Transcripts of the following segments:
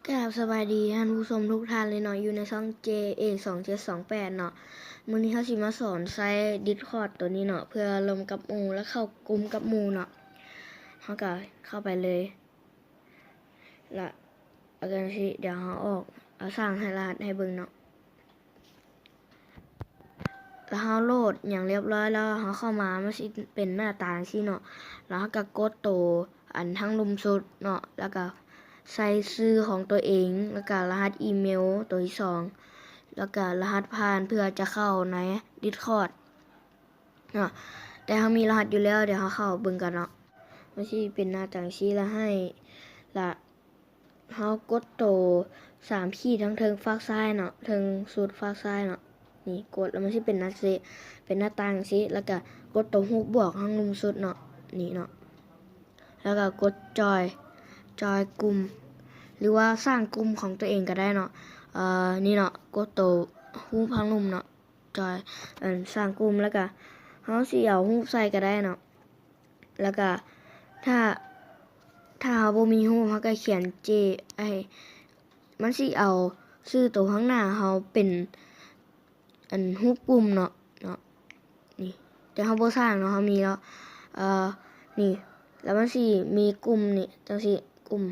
ກາບສະບາຍດີທ່ານຜູ້ຊົມທຸກທ່ານເລີຍເນາະ ຢູ່ໃນຊ່ອງ ເຈ ເອ ສອງເຈັດສອງແປດ ເນາະ. ມື້ນີ້ເຮົາຊິມາສອນໃຊ້ Discord ໂຕນີ້ເນາະ ເພື່ອລົມກັບໝູ່ ແລະ ເຂົ້າກຸ່ມກັບໝູ່ເນາະ. ເຮົາກໍເຂົ້າໄປເລີຍ ລະ ເອົາຈັ່ງຊີ້ ດຽວເຮົາອອກ ເອົາສ້າງໃຫ້ລະຫັດໃຫ້ເບິ່ງເນາະ. ລະເຮົາໂຫຼດຫຍັງລຽບຮ້ອຍແລ້ວ ເຮົາເຂົ້າມາ ມັນຊິເປັນໜ້າຕາຈັ່ງຊີ້ເນາະ. ລະເຮົາກໍກົດໂຕອັນທາງລຸ່ມສຸດເນາະ ລະກໍໃສ່ຊື່ຂອງຕົວເອງ ລະກະລະຫັດອີເມວໂຕທີສອງ ລະກະລະຫັດຜ່ານເພື່ອຈະເຂົ້າໃນ Discord ເນາະ. ແຕ່ເຮົາມີລະຫັດຢູ່ແລ້ວ ດຽວເຮົາເຂົ້າເບິ່ງກັນເນາະ. ມັນຊິເປັນໜ້າຕາຈັ່ງຊີ້ ລະໃຫ້ ລະ ເຮົາກົດໂຕສາມຂີດທາງເທິງຟາກຊ້າຍເນາະ ເທິງສຸດຟາກຊ້າຍເນາະ. ນີ້ ກົດແລ້ວມັນຊິເປັນໜ້າເຊ ເປັນໜ້າຕ່າງຊີ້ ລະກະກົດໂຕຮູບບວກທາງລຸ່ມສຸດເນາະ ນີ້ເນາະ. ລະກະກົດຈອຍ ຈອຍກຸ່ມ ຫຼືວ່າສ້າງກຸ່ມຂອງຕົວເອງກໍໄດ້ເນາະ. ເອີ ນີ້ເນາະ ກົດໂຕຮູບທາງລຸ່ມເນາະ ຈອຍ ອັນ ສ້າງກຸ່ມ ລະກະເຮົາຊິເອົາຮູບໃສ່ກໍໄດ້ເນາະ. ລະກະຖ້າ ຖ້າເຮົາບໍ່ມີຮູບ ເຮົາກະຂຽນ ເຈ ໄອ ມັນຊິເອົາຊື່ໂຕຂ້າງໜ້າເຮົາເປັນ ອັນ ຮູບກຸ່ມເນາະ ເນາະ. ນີ້ ແຕ່ເຮົາບໍ່ສ້າງເນາະ ເຮົາມີແລ້ວ. ເອີ ນີ້ ລະມັນຊິມີກຸ່ມນີ້ ຈັ່ງຊີ້ ກຸ່ມ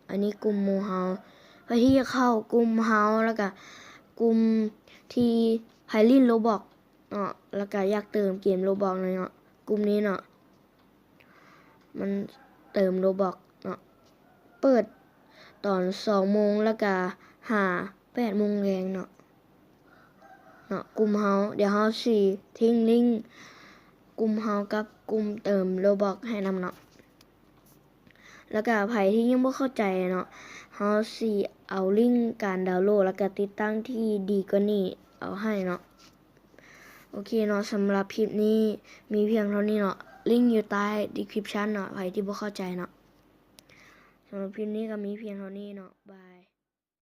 ອັນນີ້ກຸ່ມໝູ່ເຮົາ. ໃຜທີ່ຢາກເຂົ້າກຸ່ມເຮົາ ລະກະກຸ່ມທີ່ໃຜຫຼິ້ນ Roblox ເນາະ ລະກະຢາກເຕີມເກມ Roblox ເນາະ ກຸ່ມນີ້ເນາະ ມັນເຕີມ Roblox ເນາະ. ເປີດຕອນສອງໂມງ ລະກະຫາແປດໂມງແລງເນາະ ເນາະ ກຸ່ມເຮົາ. ດຽວເຮົາຊິຖິ້ມລິ້ງກຸ່ມເຮົາກັບກຸ່ມເຕີມ Roblox ໃຫ້ນຳເນາະ. ລະກະໃຜທີ່ຍັງບໍ່ເຂົ້າໃຈເນາະ ເຮົາຊິເອົາລິ້ງການດາວໂຫຼດ ລະກະຕິດຕັ້ງທີ່ດີກວ່ານີ້ເອົາໃຫ້ເນາະ. ໂອເຄເນາະ ສຳລັບຄລິບນີ້ມີພຽງເທົ່ານີ້ເນາະ. ລິ້ງຢູ່ໃຕ້ Description ເນາະ ໃຜທີ່ບໍ່ເຂົ້າໃຈເນາະ. ສຳລັບຄລິບນີ້ກໍມີພຽງເທົ່ານີ້ເນາະ. ບາຍ.